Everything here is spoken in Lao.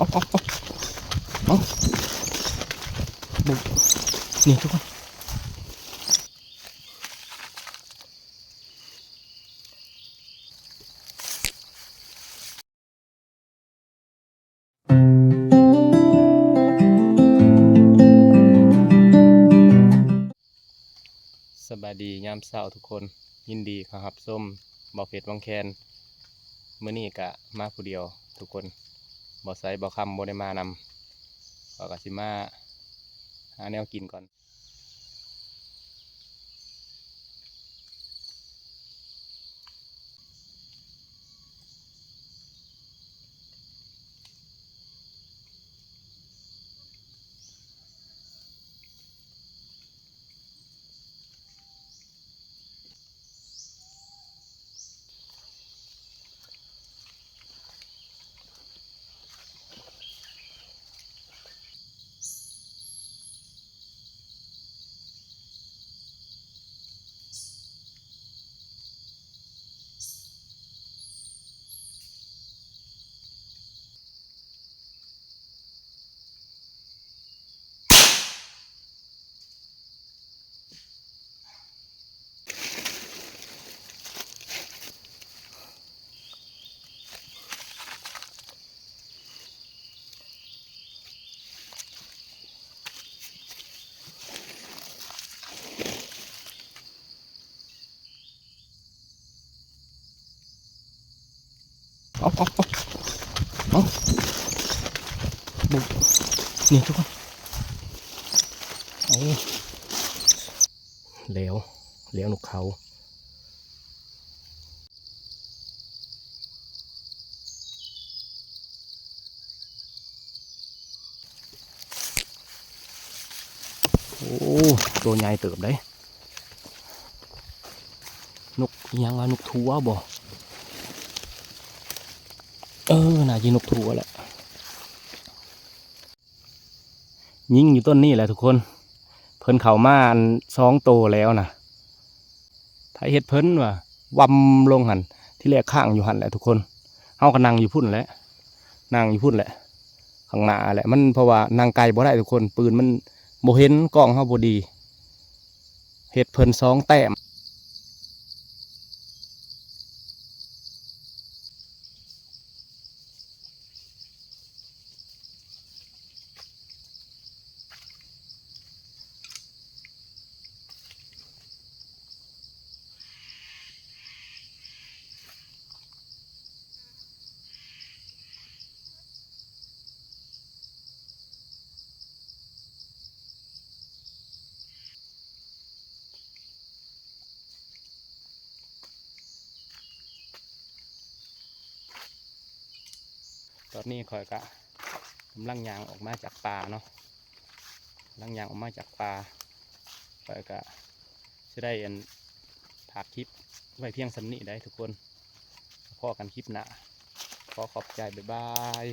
ເອົາ ເອົາ ເອົາ ເອົາ ນີ້ທຸກຄົນ. ສະບາຍດີຍາມເຊົ້າທຸກຄົນ, ຍິນດີເຂົ້າຮັບຊົມບ່າວເພັດວັງແຄນ. ມື້ນີ້ກະມາຜູ້ດຽວທຸກຄົນ, ບ່າວໄຊ ບ່າວຄຳບໍ່ໄດ້ມານຳ, ຂ້ອຍກະຊິມາຫາແນວກິນກ່ອນ. ເອົາ ເອົາ ເອົາ ເອົາ ນີ້ທຸກຄົນ. ໂອ້ ແລ້ວ ແລ້ວນົກເຂົາ. ໂອ້ ໂຕໃຫຍ່ເຕີບເດ້. ນົກອີ່ຫຍັງວະ? ນົກທົວບໍ? ເອີ ໜ້າຈະນົກທົວແຫຼະ. ຍິງຢູ່ຕົ້ນນີ້ແຫຼະທຸກຄົນ, ເພິ່ນເຂົ້າມາອັນສອງໂຕແລ້ວນະ. ໃຜເຮັດເພິ່ນວ່າ ວັ່ມລົງຫັ້ນ, ທີແລກຄ້າງຢູ່ຫັ້ນແຫຼະທຸກຄົນ. ເຮົາກໍນັ່ງຢູ່ພຸ້ນແຫຼະ, ນັ່ງຢູ່ພຸ້ນແຫຼະ, ຂ້າງໜ້າແຫຼະ. ມັນ ເພາະວ່ານັ່ງໄກບໍ່ໄດ້ທຸກຄົນ, ປືນມັນບໍ່ເຫັນ, ກ້ອງເຮົາບໍ່ດີ, ເຮັດເພິ່ນສອງແຕ້ມ. ຕອນນີ້ຂ້ອຍກະກຳລັງຍ່າງອອກມາຈາກປ່າເນາະ, ກຳລັງຍ່າງອອກມາຈາກປ່າ. ຂ້ອຍກະຊິໄດ້ອັນ ຝາກຄລິບໄວ້ພຽງສ່ຳນີ້ໄດ໋ທຸກຄົນ. ພໍ້ກັນຄລິບໜ້າ. ຂໍຂອບໃຈ, ບາຍບາຍ.